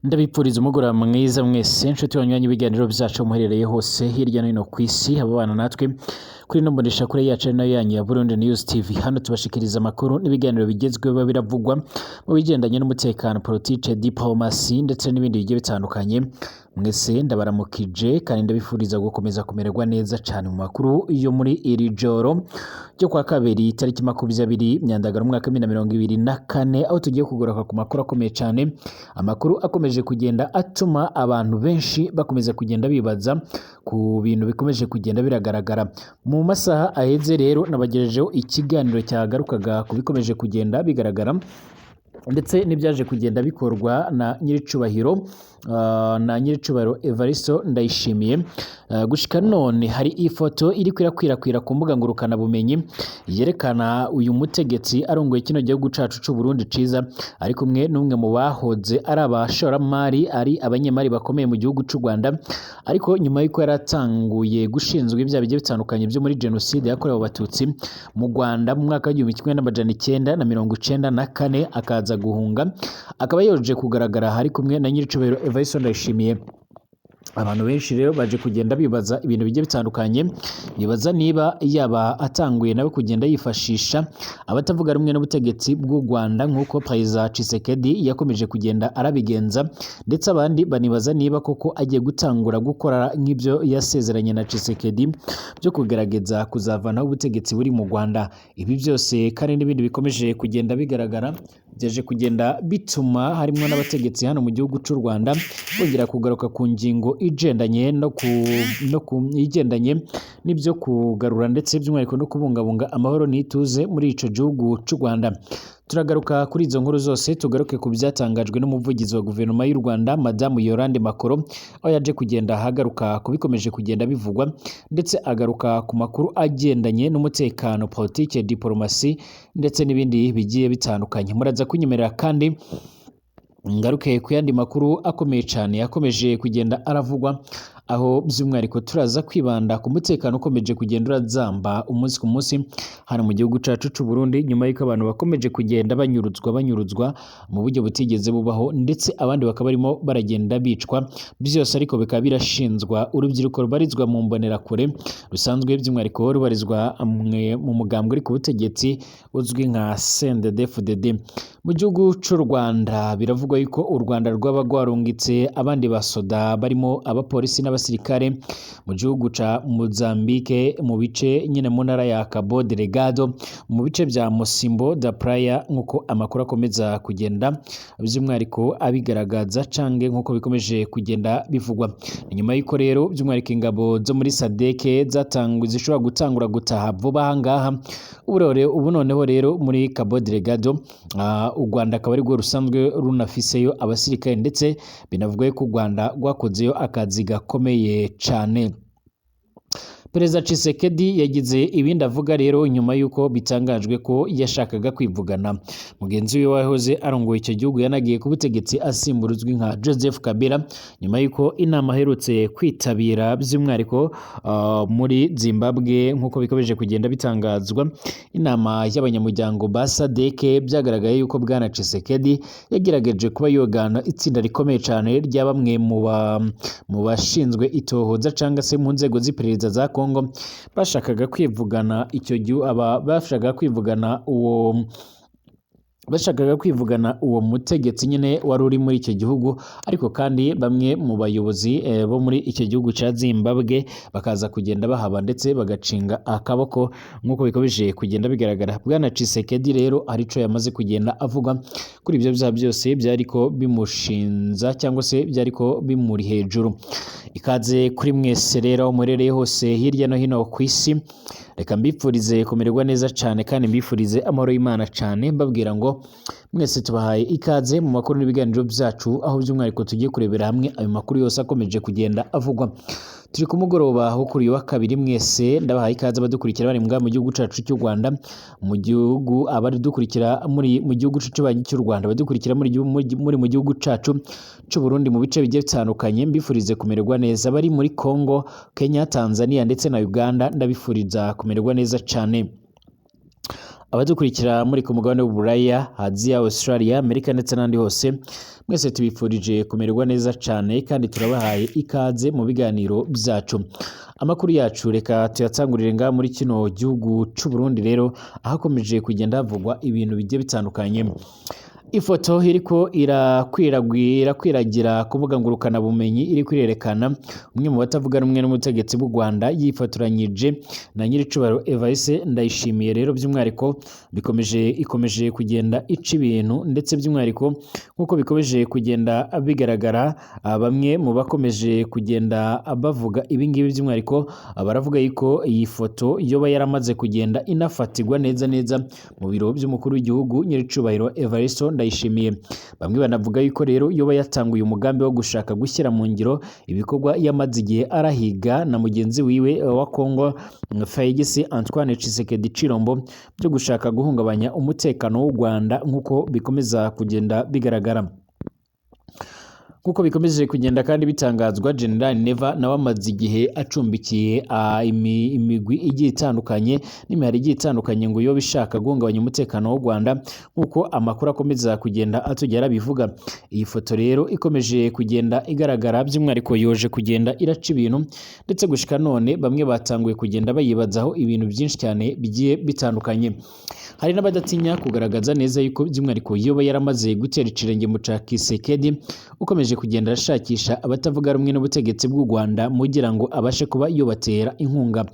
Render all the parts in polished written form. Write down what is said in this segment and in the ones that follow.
Ndabipfuriza umugoroba mwiza mwese nshuti banywanyi ibiganiro byacu muherereye hose hirya no hino ku isi, ababana natwe kuri ino mboneshakure yacu ari nayo yanyu ya Burundi News TV. Hano tubashikiriza amakuru n'ibiganiro bigezweho biba biravugwa mu bigendanye n'umutekano, politike, diplomasi ndetse n'ibindi bigiye bitandukanye. Mwese ndabaramukije kandi ndabifuriza gukomeza kumererwa neza cyane mu makuru yo muri iri joro ryo kwa kabiri, tariki 20 Myandagaro, umwaka wa 2024, aho tugiye kugaruka ku makuru akomeye cyane, amakuru akomeje kugenda atuma abantu benshi bakomeza kugenda bibaza ku bintu bikomeje kugenda biragaragara. Mu masaha aheze rero nabagejejeho ikiganiro cyagarukaga ku bikomeje kugenda bigaragara ndetse n'ibyaje kugenda bikorwa na nyiricubahiro Evaristo Ndayishimiye. Gushika none hari ifoto iri kwirakwirakwira ku mbuga ngurukana bumenyi yerekana uyu mutegetsi arongoye kino gihugu cacu c'u Burundi ciza, ari kumwe n'umwe mu bahoze ari abashoramari, ari abanyemari bakomeye mu gihugu c'u Rwanda, ariko nyuma y'uko yaratanguye gushinzwa ibyaha bigiye bitandukanye byo muri jenoside yakorewe Abatutsi mu Rwanda mu mwaka wa 1994, akaza guhunga, akaba yoje kugaragara ari kumwe na nyiricubahiro Evariste Ndayishimiye. Abantu benshi rero baje kugenda bibaza ibintu bigiye bitandukanye, bibaza niba yaba atanguye nawe kugenda yifashisha abatavuga rumwe n'ubutegetsi bw'u Rwanda nk'uko Perezida Tshisekedi yakomeje kugenda arabigenza, ndetse abandi banibaza niba koko agiye gutangura gukora nk'ibyo yasezeranye na Tshisekedi byo kugerageza kuzavanaho ubutegetsi buri mu Rwanda. Ibi byose kandi n'ibindi bikomeje kugenda bigaragara byaje kugenda bituma harimo n'abategetsi hano mu gihugu cy'u Rwanda bongera kugaruka ku ngingo igendanye no ku no ku igendanye n'ibyo kugarura ndetse by'umwihariko no kubungabunga amahoro n'ituze muri ico gihugu cy'u Rwanda. Turagaruka kuri izo nkuru zose, tugaruke ku byatangajwe n'umuvugizi wa guverinoma y'u Rwanda, Madamu Yolande Makoro, aho yaje kugenda ahagaruka ku bikomeje kugenda bivugwa, ndetse agaruka ku makuru agendanye n'umutekano, politike, diplomasi ndetse n'ibindi bigiye bitandukanye. Muraza kunyemerera kandi ngaruke ku yandi makuru akomeye cyane yakomeje kugenda aravugwa, aho by'umwihariko turaza kwibanda ku mutekano ukomeje kugenda urazamba umunsi ku munsi hano mu gihugu cyacu cy'u Burundi, nyuma y'uko abantu bakomeje kugenda banyuruzwa mu buryo butigeze bubaho, ndetse abandi bakaba barimo baragenda bicwa. Byose ariko bikaba birashinzwa urubyiruko rubarizwa mu mbonerakure rusanzwe by'umwihariko rubarizwa mu mugambwe uri ku butegetsi uzwi nka CNDD-FDD. Mu gihugu cy'u Rwanda biravugwa yuko u Rwanda rwaba rwarungitse abandi basoda barimo abapolisi n'abasirikare mu gihugu ca Mozambique, mu bice nyine mu ntara ya Cabo Delgado, mu bice bya Mocimboa da Praia, nk'uko amakuru akomeza kugenda by'umwihariko abigaragaza cange nk'uko bikomeje kugenda bivugwa. Nyuma y'uko rero by'umwihariko ingabo zo muri SADC zatangwe zishobora gutangura gutaha vuba aha ngaha, ubu noneho rero muri Cabo Delgado u Rwanda akaba arirwo rusanzwe runafiseyo abasirikare, ndetse binavuga ko u Rwanda rwakozeyo akazi gakomeye cane. Perezida Tshisekedi yagize ibindi avuga rero nyuma y'uko bitangajwe ko yashakaga kwivugana mugenzi we wahoze arongoye icyo gihugu yanagiye ku butegetsi asimbura, uzwi nka Joseph Kabila, nyuma y'uko inama aherutse kwitabira by'umwihariko muri Zimbabwe, nk'uko bikomeje kugenda bitangazwa, inama y'abanyamuryango ba SADC, byagaragaye yuko Bwana Tshisekedi yagerageje kuba yogana itsinda rikomeye cyane rya bamwe mu bashinzwe itohoza cyangwa se mu nzego z'iperereza za Kongo, bashakaga kwivugana icyo gihe aba bashakaga kwivugana uwo mutegetsi nyine wari uri muri icyo gihugu. Ariko kandi bamwe mu bayobozi bo muri icyo gihugu cya Zimbabwe bakaza kugenda bahaba ndetse bagacinga akaboko, nk'uko bikomeje kugenda bigaragara. Bwana Tshisekedi rero hari ico yamaze kugenda avuga kuri ibyo byaha byose byariko bimushinza cyangwa se byariko bimuri hejuru. Ikaze kuri mwese rero aho muherereye hose hirya no hino ku isi, reka mbifurize kumererwa neza cyane kandi mbifurize amahoro y'Imana cyane, mbabwira ngo mwese tubahaye ikaze mu makuru n'ibiganiro byacu, aho by'umwihariko tugiye kurebera hamwe ayo makuru yose akomeje kugenda avugwa. Turi ku mugoroba wo kuri uyu wa kabiri, mwese ndabahaye ikaze abadukurikira bari mu gihugu cyacu cy'u Rwanda, mu gihugu abadukurikira muri mu gihugu cy'ububanyi cy'u Rwanda, abadukurikira muri mu gihugu cyacu cy'u Burundi mu bice bigiye bitandukanye, mbifurize kumererwa neza. Bari muri Congo, Kenya, Tanzania ndetse na Uganda, ndabifuriza kumererwa neza cyane. Abadukurikira muri ku mugabane w'Uburaya, Aziya, Australia, Amerika ndetse n'ahandi hose, mwese tubifurije kumererwa neza cyane kandi turabahaye ikaze mu biganiro byacu. Amakuru yacu reka tuyatangurire ngaha muri kino gihugu c'u Burundi rero, ahakomeje kugenda havugwa ibintu bigiye bitandukanye. Ifoto iriko irakwiragira ku mbuga ngurukanabumenyi iriko irerekana umwe mu batavuga rumwe n'ubutegetsi bw'u Rwanda yifotoranyije na nyiricubahiro Evariste Ndayishimiye. Rero by'umwihariko ikomeje kugenda ica ibintu, ndetse by'umwihariko nk'uko bikomeje kugenda bigaragara, bamwe mu bakomeje kugenda bavuga ibingibi by'umwihariko baravuga yuko iyi foto yoba yaramaze kugenda inafatirwa neza neza mu biro by'umukuru w'igihugu nyiricubahiro Evariste Ndayishimiye. Bamwe banavuga yuko rero yoba yatanguye umugambi wo gushaka gushyira mu ngiro ibikorwa yamaze igihe arahiga na mugenzi wiwe wa Congo Felix Antoine Tshisekedi Tshilombo byo gushaka guhungabanya umutekano w'u Rwanda, nk'uko bikomeza kugenda bigaragara. Nk'uko bikomeje kugenda kandi bitangazwa, General Neva nawe amaze igihe acumbikiye imigwi igiye itandukanye n'imihari igiye itandukanye ngo yoba ishaka guhungabanya umutekano w'u Rwanda, nk'uko amakuru akomeza kugenda atugera bivuga. Iyi foto rero ikomeje kugenda igaragara by'umwihariko yoje kugenda iraca ibintu, ndetse gushika none bamwe batanguye kugenda bayibazaho ibintu byinshi cyane bigiye bitandukanye. Hari n'abadatinya kugaragaza neza yuko by'umwihariko yoba yaramaze gutera ikirenge mu ca Kisekedi, ukomeje kugenda ashakisha abatavuga rumwe n'ubutegetsi bw'u Rwanda mugira ngo abashe kuba yobatera inkunga.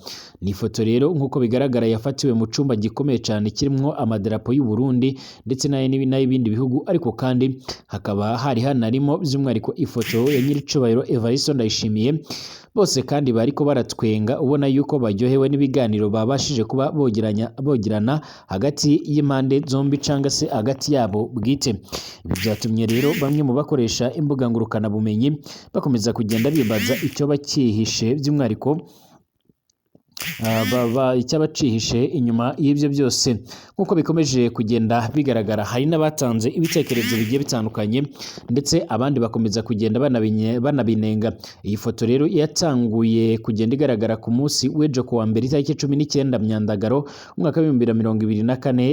Ni ifoto rero nk'uko bigaragara yafatiwe mu cumba gikomeye cyane kirimwo amadarapo y'u Burundi ndetse n'ay'ibindi bihugu, ariko kandi hakaba hari hanarimo by'umwihariko ifoto ya nyiricubahiro Evariste Ndayishimiye. Bose kandi bariko baratwenga, ubona yuko baryohewe n'ibiganiro babashije kuba bogirana hagati y'impande zombi canga se hagati yabo bwite. Ibi byatumye rero bamwe mu bakoresha imbuga ngurukanabumenyi bakomeza kugenda bibaza icyo bakihishe by'umwihariko icyabacihishe inyuma y'ibyo byose. Nk'uko bikomeje kugenda bigaragara, hari n'abatanze ibitekerezo bigiye bitandukanye, ndetse abandi bakomeza kugenda banabinenga. Iyi foto rero yatanguye kugenda igaragara ku munsi w'ejo kuwa mbere itariki 19 Myandagaro umwaka w'ibihumbi bibiri na mirongo ibiri na kane,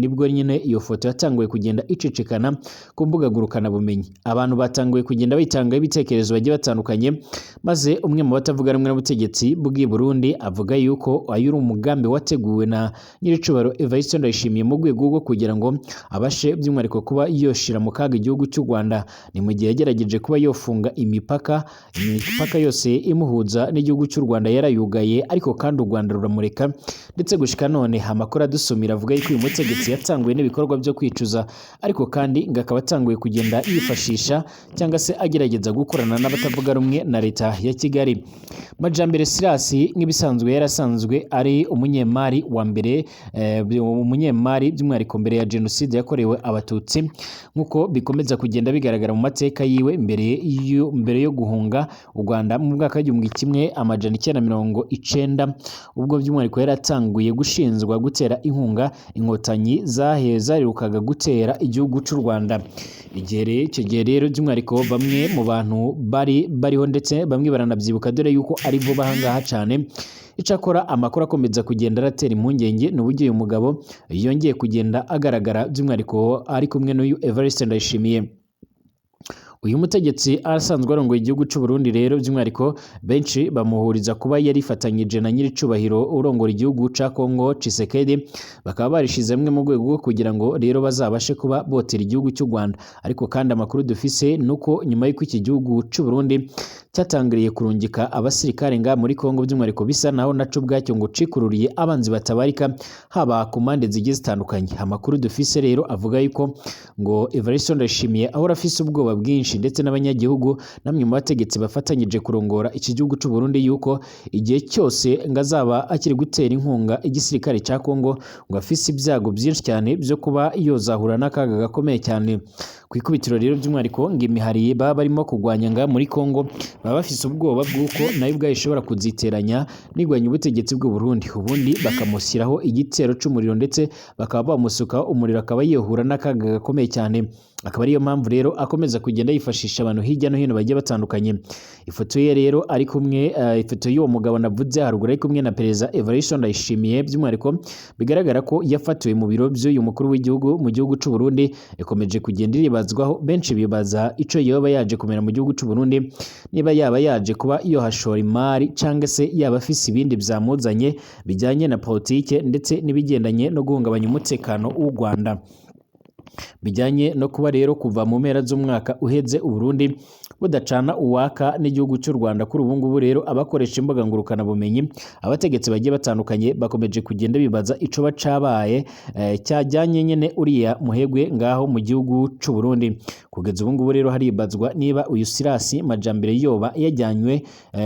nibwo nyine iyo foto yatanguye kugenda icicikana ku mbuga ngurukanabumenyi. Abantu batanguye kugenda bayitangaho ibitekerezo bagiye batandukanye, maze umwe mu batavuga rumwe n'ubutegetsi bw'i Burundi avuga yuko ayo uri umugambi wateguwe na nyiricubahiro Evariste Ndayishimiye mu rwego rwo kugira ngo abashe by'umwihariko kuba yoshira mu kaga igihugu cy'u Rwanda. Ni mu gihe yagerageje kuba yofunga imipaka yose imuhuza n'igihugu cy'u Rwanda yarayugaye, ariko kandi u Rwanda ruramureka. Ndetse gushika none amakuru adusumira avuga yuko uyu mutegetsi yatanguye n'ibikorwa byo kwicuza, ariko kandi ngo akaba atanguye kugenda yifashisha cyangwa se agerageza gukorana n'abatavuga rumwe na leta ya Kigali. Majambere Silas nk'ibisanzwe yarasanzwe ari umunyemari wa mbere, umunyemari by'umwihariko mbere ya jenoside yakorewe Abatutsi, nk'uko bikomeza kugenda bigaragara mu mateka yiwe mbere yo guhunga u Rwanda mu mwaka w'igihumbi kimwe amajana icyenda mirongo icenda, ubwo by'umwihariko yaratanguye gushinzwa gutera inkunga inkotanyi zaherukaga gutera igihugu cy'u Rwanda. Icyo gihe rero by'umwihariko bamwe mu bantu bari bariho ndetse bamwe baranabyibuka, dore yuko ari vuba aha ngaha cyane. Icyakora amakuru akomeza kugenda aratera impungenge ni uburyo uyu mugabo yongeye kugenda agaragara by'umwihariko ari kumwe n'uyu Evariste Ndayishimiye. Uyu mutegetsi asanzwe arongoye igihugu cy'u Burundi rero by'umwihariko benshi bamuhuriza kuba yarifatanyije na nyiricubahiro urongora igihugu ca Congo Tshisekedi, bakaba barishize hamwe mu rwego rwo kugira ngo rero bazabashe kuba botera igihugu cy'u Rwanda. Ariko kandi amakuru dufise nuko nyuma y'uko iki gihugu cy'u Burundi cyatangiriye kurungika abasirikare nga muri Congo by'umwihariko bisa naho naco ubwacyo ngo cikururiye abanzi batabarika haba ku mpande zigiye zitandukanye. Amakuru dufise rero avuga yuko ngo Evariste Ndayishimiye ahora afise ubwoba bwinshi ndetse n'abanyagihugu namwe mu bategetsi bafatanyije kurongora iki gihugu cy'u Burundi, yuko igihe cyose ngo azaba akiri gutera inkunga igisirikare cya Congo ngo afise ibyago byinshi cyane byo kuba yozahura n'akaga gakomeye cyane. Ku ikubitiro rero by'umwihariko ngo imihari baba barimo kurwanya nga muri Congo baba bafise ubwoba bw'uko nayo ubwayo ishobora kuziteranya nigwanya ubutegetsi bw'u Burundi, ubundi bakamushyiraho igitero c'umuriro ndetse bakaba bamusukaho umuriro akaba yihura n'akaga gakomeye cyane. Akaba ariyo mpamvu rero akomeza kugenda yifashisha abantu hirya no hino bagiye batandukanye. Ifoto ye rero ari kumwe, ifoto y'uwo mugabo navuze haruguru ari kumwe na Perezida Evariste Ndayishimiye, by'umwihariko bigaragara ko yafatiwe mu biro by'uyu mukuru w'igihugu mu gihugu c'u Burundi, ikomeje kugenda iribazwaho. Benshi bibaza ico yoba yaje kumera mu gihugu c'u Burundi, niba yaba yaje kuba yohashora imari cyangwa se yaba afise ibindi byamuzanye bijyanye na politike ndetse n'ibigendanye no guhungabanya umutekano w'u Rwanda. Bijyanye no kuba rero kuva mu mpera z'umwaka uheze Uburundi budacana uwaka n'igihugu cy'u Rwanda, kuri ubu ngubu rero abakoresha imbuga ngurukanabumenyi, abategetsi bagiye batandukanye bakomeje kugenda bibaza ico bacabaye cyajyanye nyene uriya muhegwe ngaho mu gihugu c'u Burundi. Kugeza ubu ngubu rero haribazwa niba uyu Sirasi Majambere yoba yajyanywe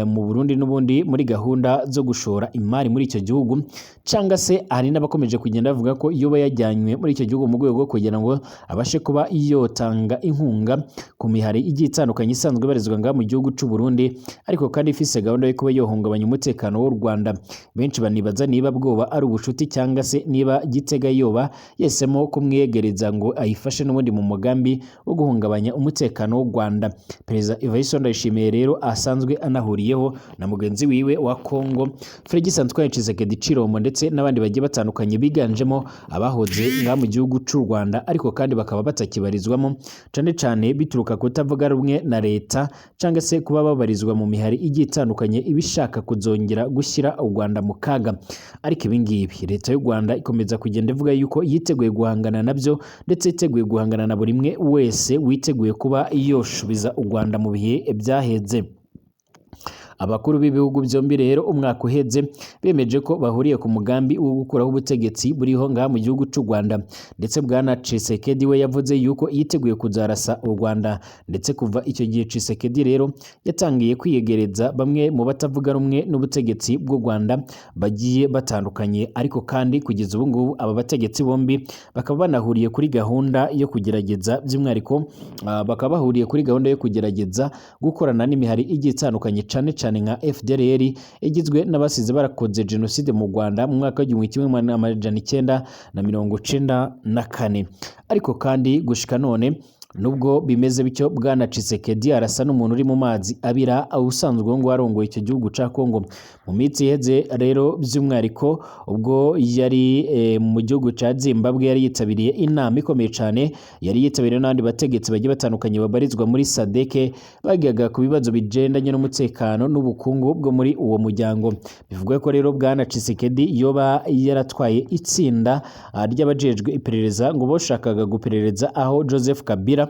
mu Burundi n'ubundi muri gahunda zo gushora imari muri icyo gihugu, cyangwa se hari n'abakomeje kugenda bavuga ko yoba yajyanywe muri icyo gihugu mu rwego rwo kugira ngo abashe kuba yotanga inkunga ku mihari igiye itandukanye isanzwe ibarizwa ngaha mu gihugu c'u Burundi, ariko kandi ifise gahunda yo kuba yohungabanya umutekano w'u Rwanda. Benshi banibaza niba bwoba ari ubucuti cyangwa se niba Gitega yoba yesemo kumwiyegereza ngo ayifashe n'ubundi mu mugambi wo guhungabanya umutekano w'u Rwanda. Perezida Evariste Ndayishimiye rero asanzwe anahuriyeho na mugenzi wiwe wa Congo Félix Antoine Tshisekedi Tshilombo ndetse n'abandi bagiye batandukanye biganjemo abahoze ngaha mu gihugu c'u Rwanda, ariko kandi bakaba batakibarizwamo, cane cane bituruka kutavuga rumwe na leta cyangwa se kuba babarizwa mu mihari igiye itandukanye ibishaka kuzongera gushyira u Rwanda mu kaga. Ariko ibi ngibi leta y'u Rwanda ikomeza kugenda ivuga yuko yiteguye guhangana nabyo, ndetse yiteguye guhangana na buri umwe wese witeguye kuba yoshubiza u Rwanda mu bihe byaheze. Abakuru b'ibihugu byombi rero umwaka uheze bemeje ko bahuriye ku mugambi wo gukuraho ubutegetsi buriho ngaha mu gihugu c'u Rwanda, ndetse bwana Tshisekedi we yavuze yuko yiteguye kuzarasa u Rwanda. Ndetse kuva icyo gihe Tshisekedi rero yatangiye kwiyegereza bamwe mu batavuga rumwe n'ubutegetsi bw'u Rwanda bagiye batandukanye, ariko kandi kugeza ubu ngubu aba bategetsi bombi bakaba banahuriye kuri gahunda yo kugerageza, by'umwihariko bakaba bahuriye kuri gahunda yo kugerageza gukorana n'imihari igiye itandukanye, cane cane nka FDLR igizwe n'abasize barakoze jenoside mu Rwanda mu mwaka w'1994. Ariko kandi gushika none nubwo bimeze bityo, bwana Tshisekedi arasa n'umuntu uri mu mazi abira, usanzwe ngo arongoye icyo gihugu ca Congo. Mu minsi iheze rero by'umwihariko ubwo yari mu gihugu ca Zimbabwe, yari yitabiriye inama ikomeye cane, yari yitabiriye n'abandi bategetsi bagiye batandukanye babarizwa muri SADC, bagigaga ku bibazo bigendanye n'umutekano n'ubukungu bwo muri uwo muryango. Bivugwa ko rero bwana Tshisekedi yoba yaratwaye itsinda ry'abajejwe iperereza ngo boshakaga guperereza aho Joseph Kabila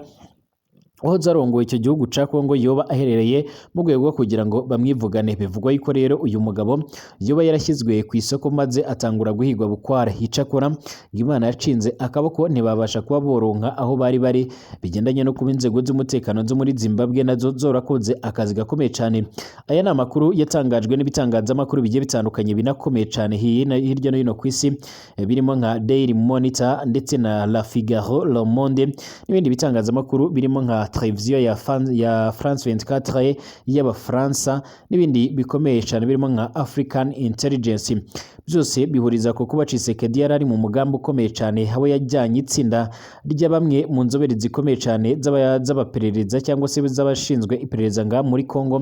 wahoze arongoye icyo gihugu ca Congo yoba aherereye, mu rwego rwo kugira ngo bamwivugane. Bivugwa yuko rero uyu mugabo yoba yarashyizwe ku isoko maze atangura guhigwa bukware. Icakora ngo Imana yacinze akaboko ntibabasha kuba boronka aho bari bari, bigendanye no kuba inzego z'umutekano zo muri Zimbabwe nazo zorakoze akazi gakomeye cyane. Aya ni amakuru yatangajwe n'ibitangazamakuru bigiye bitandukanye binakomeye cyane hirya no hino ku isi, birimo nka Daily Monitor ndetse na La Figaro, Le Monde n'ibindi bitangazamakuru birimo nka televiziyo ya France 24 y'Abafaransa n'ibindi bikomeye cyane birimo nka African Intelligence. Byose bihuriza ku kuba Tshisekedi yari ari mu mugambi ukomeye cyane, aho yajyanye itsinda rya bamwe mu nzobere zikomeye cyane z'abaperereza cyangwa se z'abashinzwe iperereza ngaha muri Congo,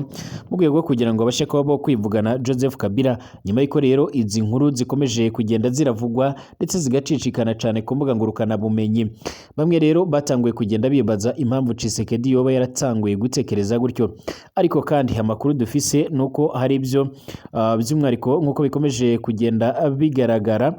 mu rwego rwo kugira ngo babashe kuba bo kwivugana Joseph Kabila. Nyuma y'uko rero izi nkuru zikomeje kugenda ziravugwa ndetse zigacicikana cyane ku mbuga ngurukanabumenyi, bamwe rero batanguye kugenda bibaza impamvu Tshisekedi yoba yaratanguye gutekereza gutyo. Ariko kandi amakuru dufise nuko hari ibyo by'umwihariko nk'uko bikomeje kugenda bigaragara,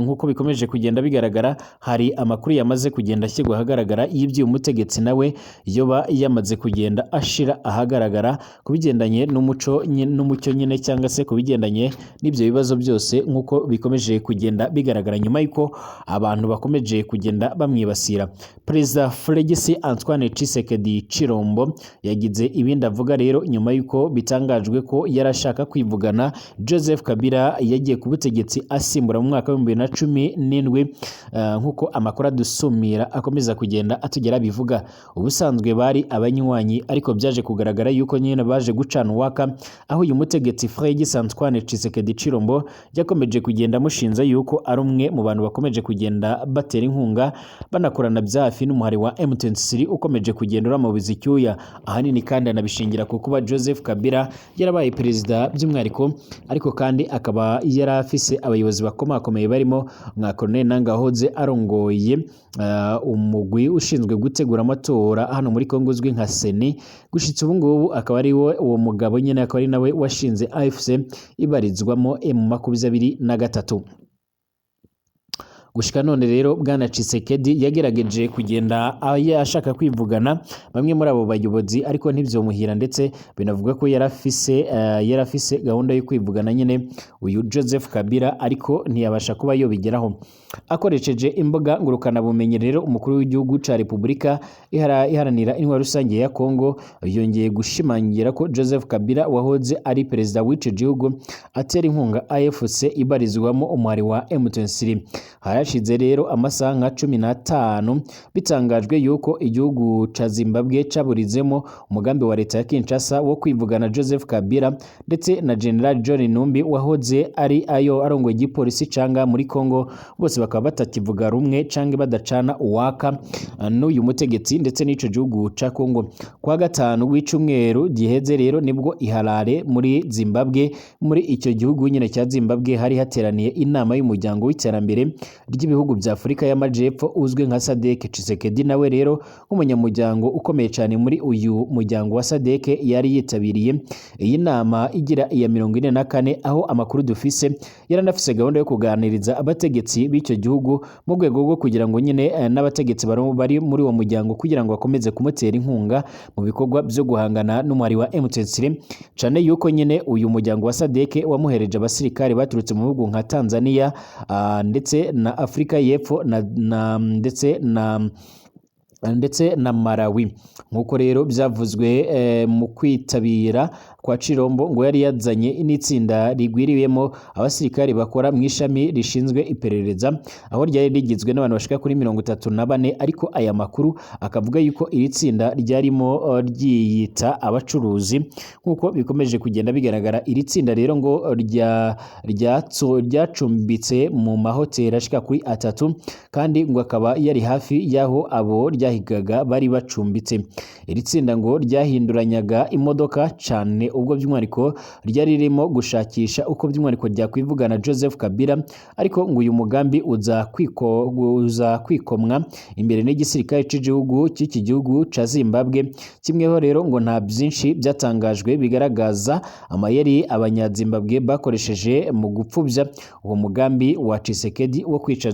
nk'uko bikomeje kugenda bigaragara, hari amakuru yamaze kugenda ashyirwa ahagaragara y'ibyo umutegetsi nawe yoba yamaze kugenda ashira ahagaragara ku bigendanye n'umuco n'umucyo nyine, cyangwa se ku bigendanye n'ibyo bibazo byose nk'uko bikomeje kugenda bigaragara nyuma y'uko abantu bakomeje kugenda bamwibasira. Perezida Félix Antoine Tshisekedi Tshilombo yagize ibindi avuga rero nyuma y'uko bitangajwe ko yari ashaka kwivugana Joseph Kabila yagiye ku butegetsi asimbuye asimbura mu mwaka wa 2017, nk'uko amakuru adusumira akomeza kugenda atugera bivuga. Ubusanzwe bari abanywanyi, ariko byaje kugaragara yuko nyine baje gucana uwaka, aho uyu mutegetsi Félix Antoine Tshisekedi Tshilombo yakomeje kugenda amushinza yuko ari umwe mu bantu bakomeje kugenda batera inkunga banakorana bya hafi n'umuhari wa M23 ukomeje kugenda uramubiza icyuya, ahanini kandi anabishingira ku kuba Joseph Kabila yarabaye perezida by'umwihariko, ariko kandi akaba yari afise abayobozi bakomakomeye barimo nka Colonel Nangaa wahoze arongoye umugwi ushinzwe gutegura amatora hano muri Kongo uzwi nka CENI. Gushitsa ubu ngubu akaba ari we, uwo mugabo nyine akaba ari nawe washinze AFC ibarizwamo M23. Gushika none rero bwana Tshisekedi yagerageje kugenda ashaka kwivugana bamwe muri abo bayobozi, ariko ntibyomuhira, ndetse binavuga ko yarafise gahunda yo kwivugana nyine uyu Joseph Kabila, ariko ntiyabasha kuba yobigeraho. Akoresheje imbuga ngurukanabumenyi rero, umukuru w'igihugu ca Repubulika Iharanira Intwaro Rusange ya Kongo yongeye gushimangira ko Joseph Kabila wahoze ari perezida w'ico gihugu atera inkunga AFC ibarizwamo umuhari wa M23. Harashize rero amasaha nka 15 bitangajwe yuko igihugu ca Zimbabwe caburizemo umugambi wa leta ya Kinshasa wo kwivugana Joseph Kabila ndetse na General John Numbi wahoze ari ayo arongoye igipolisi canga muri Kongo, bose bakaba batakivuga rumwe canke badacana uwaka n'uyu mutegetsi ndetse n'ico gihugu ca Kongo. Kwa gatanu w'icumweru giheze rero nibwo i Harare muri Zimbabwe, muri icyo gihugu nyine cya Zimbabwe, hari hateraniye inama y'umuryango w'iterambere ry'ibihugu bya Afurika y'Amajepfo uzwi nka SADC. Tshisekedi nawe rero nk'umunyamuryango ukomeye cyane muri uyu muryango wa SADC yari yitabiriye iyi nama igira iya 44, aho amakuru dufise yaranafise gahunda yo kuganiriza abategetsi b'icyo gihugu mu rwego rwo kugira ngo nyine n'abategetsi bari muri uwo muryango kugira ngo bakomeze kumutera inkunga mu bikorwa byo guhangana n'umuhari wa M23, cane yuko nyine uyu muryango wa SADC wamuhereje abasirikare baturutse mu bihugu nka Tanzania, ndetse na Afurika y'Epfo na ndetse na Malawi. Nk'uko rero byavuzwe, mu kwitabira kwa Tshilombo ngo yari yazanye n'itsinda rigwiriyemo abasirikare bakora mu ishami rishinzwe iperereza, aho ryari rigizwe n'abantu bashika kuri 34, ariko aya makuru akavuga yuko iri tsinda ryarimo ryiyita abacuruzi. Nk'uko bikomeje kugenda bigaragara, iri tsinda rero ngo ryacumbitse mu mahoteli ashika kuri atatu, kandi ngo akaba yari hafi y'aho abo ryahigaga bari bacumbitse. Iri tsinda ngo ryahinduranyaga imodoka cane ubwo by'umwihariko ryari ririmo gushakisha uko by'umwihariko ryakwivugana Joseph Kabila, ariko ngo uyu mugambi uza kwikomwa imbere n'igisirikare cy'igihugu cy'iki gihugu ca Zimbabwe. Kimweho rero ngo nta byinshi byatangajwe bigaragaza amayeri abanyazimbabwe bakoresheje mu gupfubya uwo mugambi wa Tshisekedi wo kwica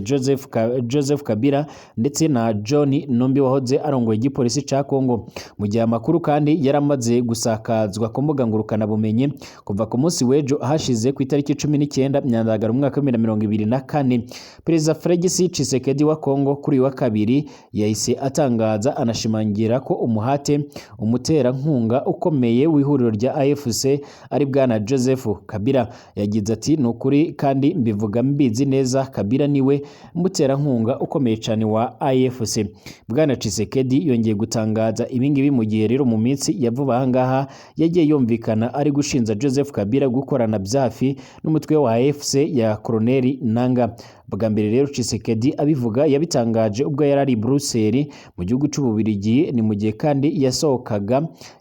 Joseph Kabila ndetse na John Numbi wahoze arongoye igipolisi ca Kongo. Mu gihe amakuru kandi yaramaze gusakazwa ku mbuga ngurukanabumenyi kuva ku munsi w'ejo hashize ku itariki 19 Myandagaro umwaka wa 2024, Perezida Felix Tshisekedi wa Kongo kuri uyu wa kabiri yahise atangaza anashimangira ko umuhate umuterankunga ukomeye w'ihuriro rya AFC ari bwana Joseph Kabila. Yagize ati: "Ni ukuri kandi mbivuga mbizi neza, Kabila niwe muterankunga ukomeye cyane wa AFC." Bwana Tshisekedi yongeye gutangaza ibingibi mu gihe rero mu minsi ya vuba aha ngaha yagiye yumvikana ari gushinja Joseph Kabila gukorana byafi n'umutwe wa AFC ya Colonel Nanga. Bwa mbere rero Tshisekedi abivuga yabitangaje ubwo yari ari i Bruxelles mu gihugu cy'Ububirigi. Ni mu gihe kandi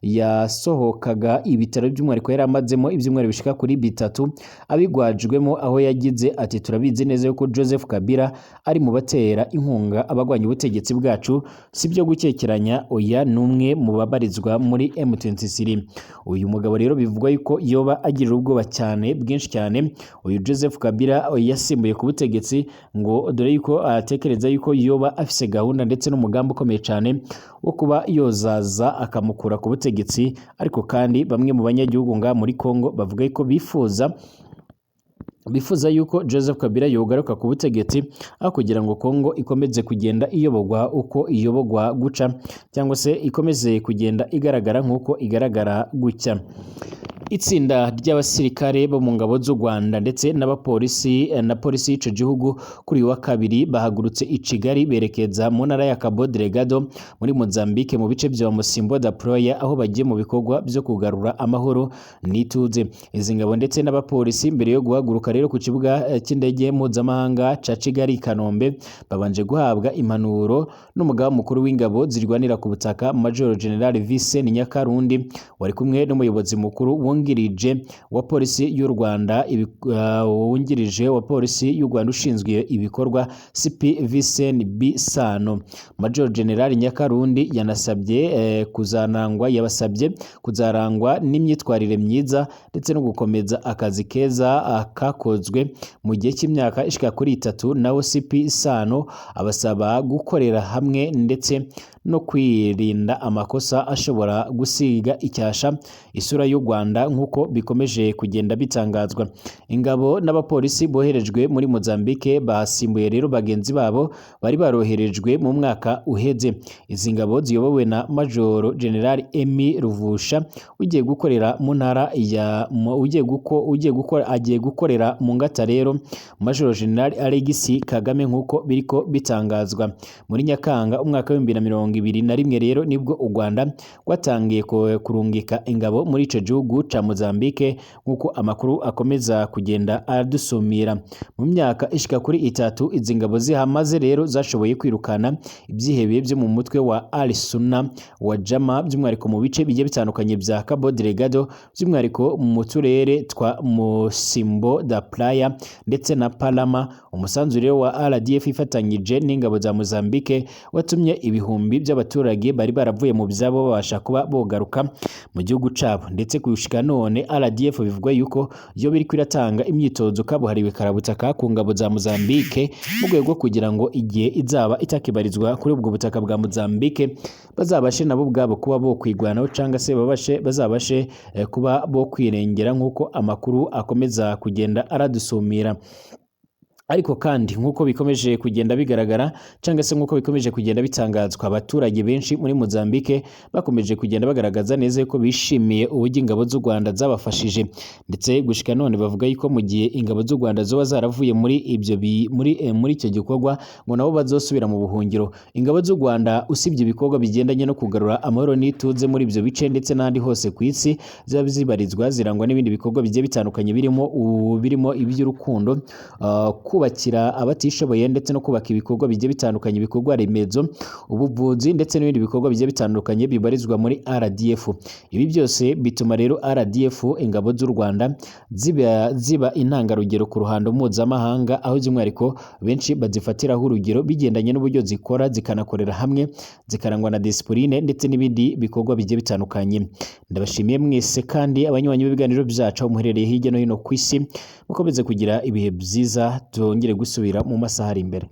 yasohokaga ibitaro by'umwihariko yari amazemo ibyumweru bishika kuri 3 abigwajwemo, aho yagize ati: "Turabizi neza yuko Joseph Kabila ari mu batera inkunga abagwanya ubutegetsi bwacu, si byo gukekeranya, oya, ni umwe mu babarizwa muri M23." Uyu mugabo rero bivugwa yuko yoba agirira ubwoba cyane bwinshi cyane uyu Joseph Kabila yasimbuye ku butegetsi, ngo dore yuko atekereza yuko yoba afise gahunda ndetse n'umugambi ukomeye cyane wo kuba yozaza akamukura ku butegetsi. Ariko kandi bamwe mu banyagihugu nga muri Kongo bavuga yuko bifuza yuko Joseph Kabila yogaruka ku butegetsi aho kugira ngo Kongo ikomeze kugenda iyoborwa uko iyoborwa guca, cyangwa se ikomeze kugenda igaragara nk'uko igaragara gutya. Itsinda ry'abasirikare bo mu ngabo z'u Rwanda ndetse n'abapolisi na polisi y'ico gihugu kuri uyu wa kabiri bahagurutse i Kigali berekeza mu ntara ya Cabo Delgado muri Mozambique mu bice vya Mocimboa da Praia, aho bagiye mu bikorwa vyo kugarura amahoro n'ituze. Izi ngabo ndetse n'abapolisi mbere yo guhaguruka rero ku kibuga cy'indege mpuzamahanga ca Kigali i Kanombe, babanje guhabwa impanuro n'umugaba mukuru w'ingabo zirwanira ku butaka, Major General Vincent Nyakarundi, wari kumwe n'umuyobozi mukuru wungirije wa polisi y'u Rwanda, wungirije wa polisi y'u Rwanda ushinzwe ibikorwa, CP Vincent B Sano. Major General Nyakarundi yanasabye kuzanangwa yabasabye kuzarangwa n'imyitwarire myiza ndetse no gukomeza akazi keza kakozwe mu gihe cy'imyaka ishika kuri 3. Naho CP Sano abasaba gukorera hamwe ndetse no kwirinda amakosa ashobora gusiga icyasha isura y'u Rwanda, nk'uko bikomeje kugenda bitangazwa. Ingabo n'abapolisi boherejwe muri Mozambique basimbuye rero bagenzi babo bari baroherejwe mu mwaka uheze. Izi ngabo ziyobowe na Major General Emi Ruvusha, ugiye gukorera mu ntara ya ugiye guko ugiye gukora agiye gukorera mu ngata rero Major General Alexis Kagame, nk'uko biriko bitangazwa. Muri Nyakanga umwaka wa 2021 rero nibwo u Rwanda rwatangiye kurungika ingabo muri ico gihugu ca Mozambique, nk'uko amakuru akomeza kugenda adusumira. Mu myaka ishika kuri 3 izi ngabo zihamaze rero zashoboye kwirukana ibyihebe byo mu mutwe wa Al Sunna wa Jama, by'umwihariko mu bice bigiye bitandukanye bya Cabo Delgado, by'umwihariko mu turere twa Mocimboa da Praia ndetse na Palama. Umusanzu rero wa RDF ifatanyije n'ingabo za Mozambique watumye ibihumbi by'abaturage bari baravuye mu byabo babasha kuba bogaruka mu gihugu cabo. Ndetse kushika none RDF bivugwa yuko yo biriko iratanga imyitozo kabuhariwe karabutaka ku ngabo za Mozambique, mu rwego rwo kugira ngo igihe izaba itakibarizwa kuri ubwo butaka bwa Mozambique bazabashe nabo ubwabo kuba bo kwigwanaho, cyangwa se bazabashe kuba bo kwirengera, nk'uko amakuru akomeza kugenda aradusumira. Ariko kandi nk'uko bikomeje kugenda bigaragara, cyangwa se nk'uko bikomeje kugenda bitangazwa, abaturage benshi muri Mozambique bakomeje kugenda bagaragaza neza yuko bishimiye uburyo ingabo z'u Rwanda zabafashije. Ndetse gushika none bavuga yuko mu gihe ingabo z'u Rwanda zoba zaravuye muri ibyo muri icyo gikorwa, ngo nabo bazosubira mu buhungiro. Ingabo z'u Rwanda, usibye ibikorwa bigendanye no kugarura amahoro n'ituze muri ibyo bice ndetse n'ahandi hose ku isi ziba zibarizwa, zirangwa n'ibindi bikorwa bigiye bitandukanye birimo iby'urukundo, kubakira abatishoboye ndetse no kubaka ibikorwa bigiye bitandukanye, ibikorwa remezo, ubuvuzi ndetse n'ibindi bikorwa bigiye bitandukanye bibarizwa muri RDF. Ibi byose bituma rero RDF, ingabo z'u Rwanda, ziba intangarugero ku ruhando mpuzamahanga, aho by'umwihariko benshi bazifatiraho urugero bigendanye n'uburyo zikora, zikanakorera hamwe, zikarangwa na discipline ndetse n'ibindi bikorwa bigiye bitandukanye. Ndabashimiye mwese kandi abanywanyi b'ibiganiro byacu aho muherereye hirya no hino ku isi, mukomeze kugira ibihe byiza, tongere gusubira mu masaha ari imbere.